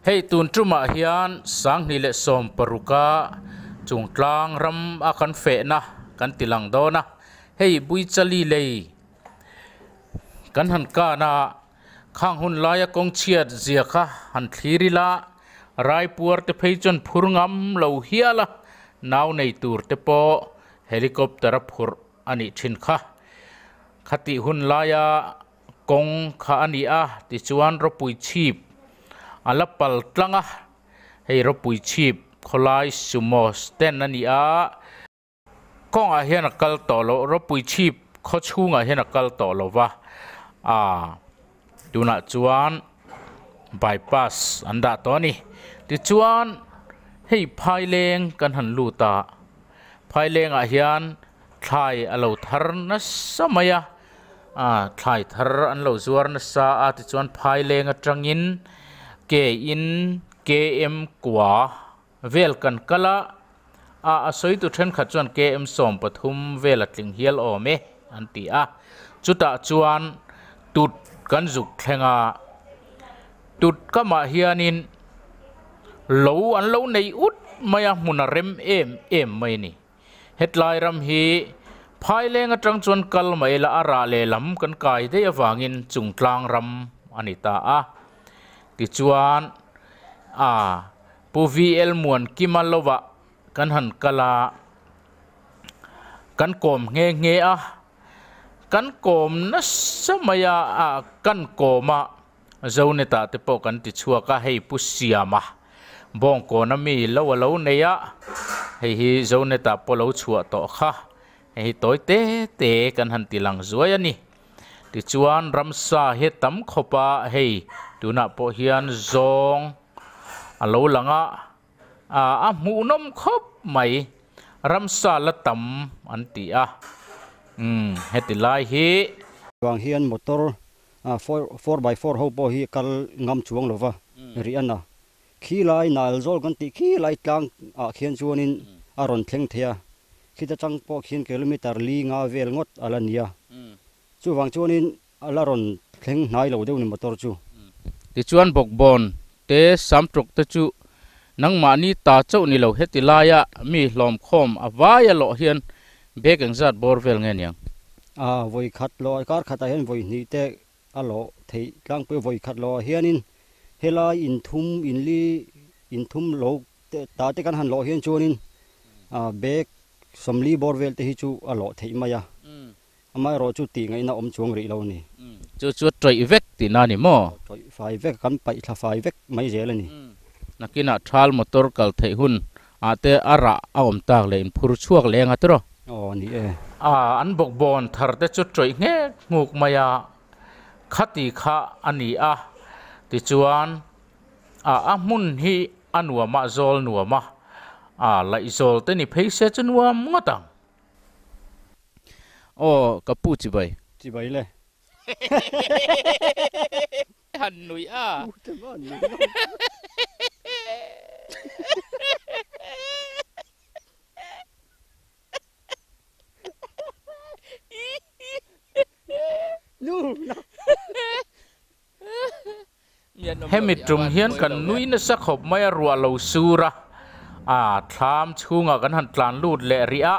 Hei tun tumah hian 2016 a chungtlang ram a kan fehna kan ti lang dawn a, hei Buichali lei kan han kan a, khang hun laia kawng chhiat zia kha han thlir ila, Raipuar te phei chuan phur ngam lo hial a, nau nei tur te pawh helicopter a phurh a nih thin kha. Khatih hun laia kawng kha a ni a, tichuan rawpui chhip a la pal tlang a, hei rawpui chhip khawlai sumo stand a ni a, kawngah hian a kal tawh loh, rawpui chhip khaw chhungah hian a kal tawh lo va, aa tunah chuan bypass an dah tawh a ni. Tichuan hei phaileng kan han lut a, phailengah hian thlai a lo thar nasa mai a, aa thlai thar an lo zuar nasa a, tichuan phaileng atangin ke in km kua vel kan kal a, a a sawi tu thenkhat chuan km 13 vel a tling hial awm e an ti a, chutah chuan tut kan zuk thleng a, tut kamah hianin lo an lo nei ut mai a, hmun a rem em em mai a ni. Hetlai ram hi Phaileng atang chuan kal mai ila a rah lehlam kan kai daih avangin chungtlang ram a ni ta a. Tichuan a Pu VL Muankima lovah kan han kal a, kan kawm nghe nghe a, kan kawm nasa mai a, a kan kawm a Zoneta te pawh kan ti chhuak a, hei Pu Siama Bawngkawn a mi lo a lo nei a, hei hi Zoneta pawh lo chhuah tawh kha, hei hi tawi te te kan han ti lang zuai a ni. Tichuan ramsa hi a tam khawp a, hei tunah pawh hian zawng a lo lang a, a hmuhnawm khawp mai, ramsa la tam an ti a, umm heti lai hi. Vang hian motor Four by four ho pawh hi kal ngam chuang lova rih a na. Khi lai nal zawl kan tih khi lai tlang ah khian chuanin a rawn thleng thei a, khita chang pawh khian kilometer li nga vel ngawt a la ni a. Chuvang chuanin a la rawn thleng hnai lo deuh ni motor chu. Tichuan bawkbawn te samtawk te chu nangmahni ta chauh ni lo heti laia mi hlawmkhawm a vai a lawh hian bag engzat bawr vel nge niang? A vawi khat lawh kar khatah hian vawi hnih te a lawh theih tlangpui vawi khat lawhah hianin helai inthum inli inthum lo te ta te kan han lawh hian chuanin bag 40 bawr vel te hi chu a lawh theih mai a. Amaherawh chu tih ngaihna awm chuang rih lo a ni. Chu chu tawih vek tihna a ni maw? Tawih fai vek, kan paih thla fai vek mai zel a ni. Nakinah thal motor kal theih hun ah te a rah a awm tak leh inphur chhuak leh anga tiraw? Aw ni e. A, an bawkbawn thar te chu tawih nghek nghuk mai a, khati kha a ni a, tichuan a, a hmun hi a nuam a, zawl nuam a, a, laihzawl te ni phei se chu nuam ngawt ang. Aw ka pu chibai. Chibai le. Han nui a. Hemi tum hian kan nui nasa khawp mai a, ruah lo sur a, aa thlam chhungah kan han tlan lut leh rih a,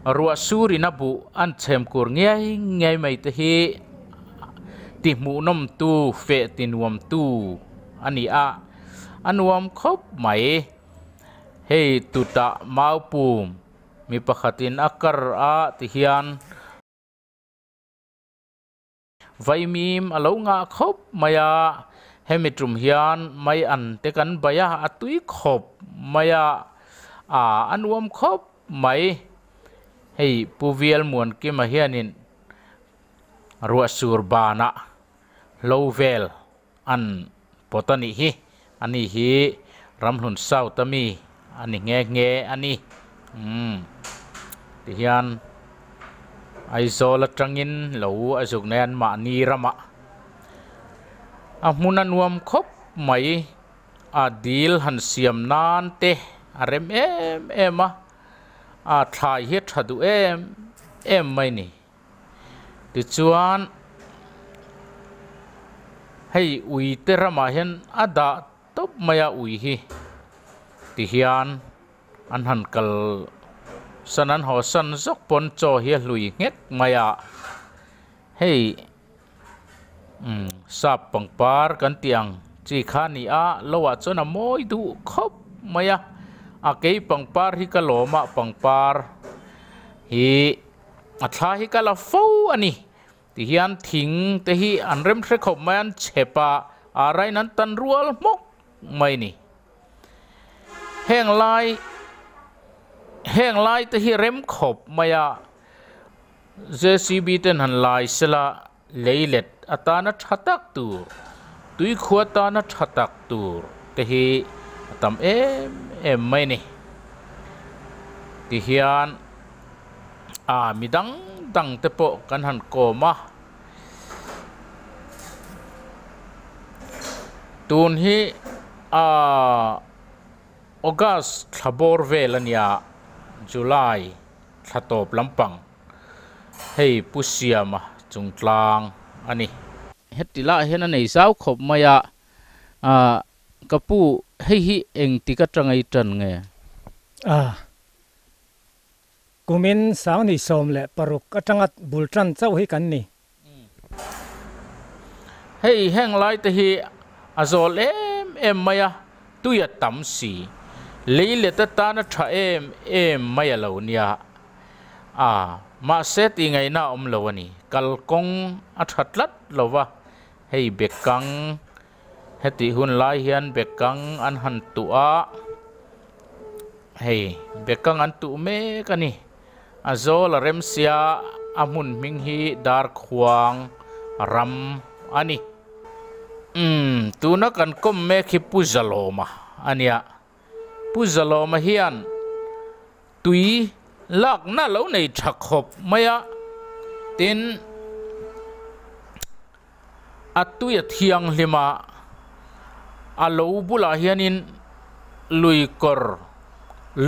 ruah surin a buh an chhem kur ngiai ngiai mai te hi ti hmuhnawm tu feh ti nuam tu a ni a, a nuam khawp mai. Hei tutah mau pum mi pakhatin a kar a ti hian. Vaimim a lo ngah khawp mai a, hemi tum hian mai an te kan bai a, a tui khawp mai a, aa a nuam khawp mai. Hei Pu Vialmuankima hianin ruahsur banah hlo vel an pawt a nih hi, ani hi Ramhlun South a mi a ni nghe nghe a ni. Umm tihian Aizawl atangin lo a zuk nei an mahni ramah a hmun a nuam khawp mai a dil han siam nan te a rem em em a, a thlai hi a tha duh em em mai ni. Tichuan hei ui te ramah hian a dah. tawp mai a ui hi ti hian an han kal san an haw san zawk pawn chaw hi a hlui nghek mai a hei umm sap pangpar kan tih ang chi kha a ni a lo ah chuan a mawi duh khawp mai a a kei pangpar hi ka lawm a pangpar hi a thla hi ka la fo a ni. Ti hian thing te hi an rem hre khawp mai an chhep a, a rain an tan rual hmawk mai ni. Heng lai heng lai te hi rem khawp mai a, JCB ten han lai sela lei let atana tha tak tur, tuikhua tana tha tak tur te hi a tam em em mai ni. Ti hian a mi dang dang te pawh kan han kawm a tun hi aaa August thla bawr vel a nia July thla tawp lampang hei Pu Siama chungtlang a ni. Heti lah hian a nei zau khawp mai a aaa ka pu hei hi engtik atanga i tan nge? A. Kumin 2016 atanga bul tan chauh hi kan ni. Hei heng lai te hi a zawl em em mai a, tui a tam si. Lei let atan a tha em em mai a lo nia. A, mahse tih ngaihna a awm lo a ni. Kalkawng a tha tlat lo va, hei bekang Hetih hun lai hian bekang an han tuh a, hei bekang an tuh mek a ni. A zawl a rem sia a hmun hming hi Darkhuang ram a ni. Umm tuna kan kawm mek hi Pu Zalawma a nia. Pu Zalawma hian tui lakna lo nei tha khawp mai a, tin a tui a thianghlim a, a lo bulah hianin lui kawr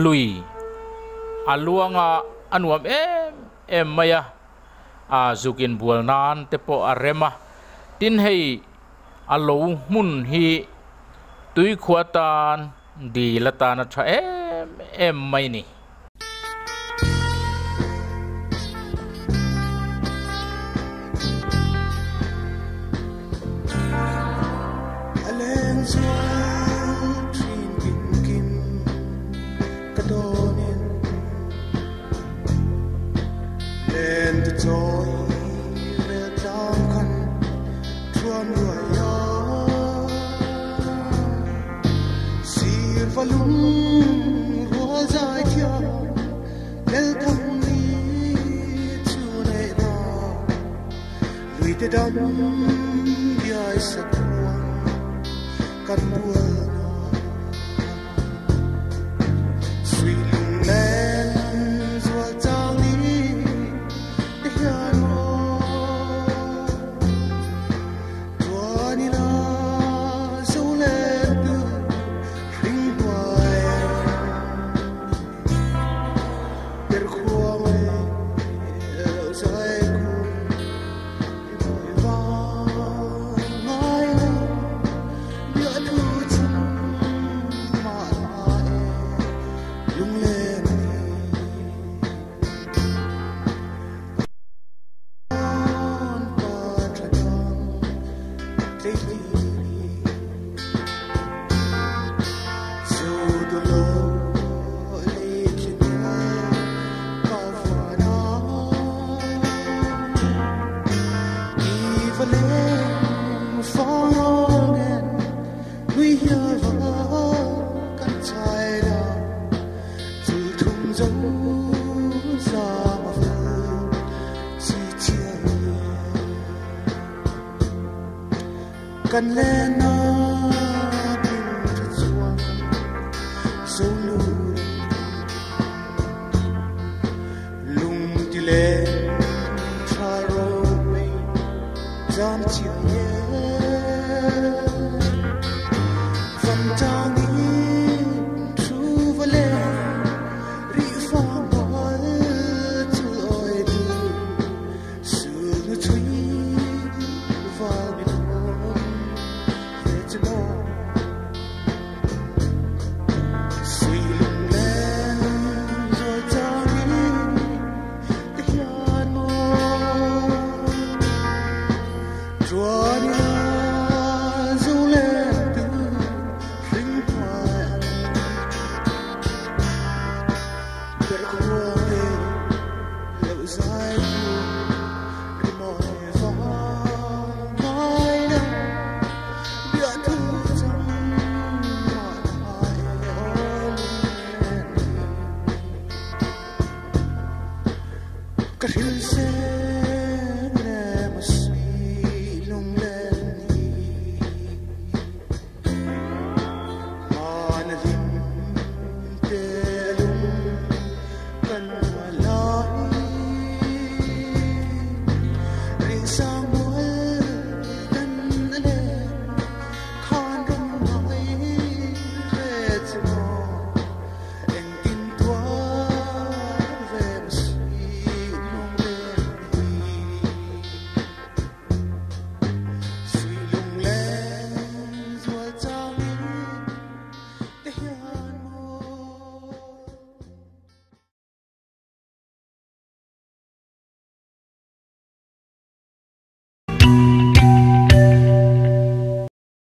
lui a luang a, a nuam em em mai a, a zuk inbual nan te pawh a rem a, tin hei a lo hmun hi tuikhua tan dil atan a tha em em mai ni. A leng zual thin kim kim ka dawnin len ti chawi vel tlang khan thuam ruai a sir va lung rual zai thiam lel thang ni chu nei na lui te dam biai sak ruang kan bual na suy lung len zual chang ni te hian aw tuan ila zo len tu hring hnuai ter khua mai lo zai khu i mawi vang ngai lo bia thu chim ma la e lung len ni an pa tha dang tlei ti ni zo du lo lei thin ka van a i va leng fang nen lui hial va kan chai la chul thum zo za ma fu chi chiang kan len na ding tha chuang zo lu lung ti le tha ro mei zam chiang ye van chang in thu va le ri fa bal chu oi du su nu chui va mi thon se.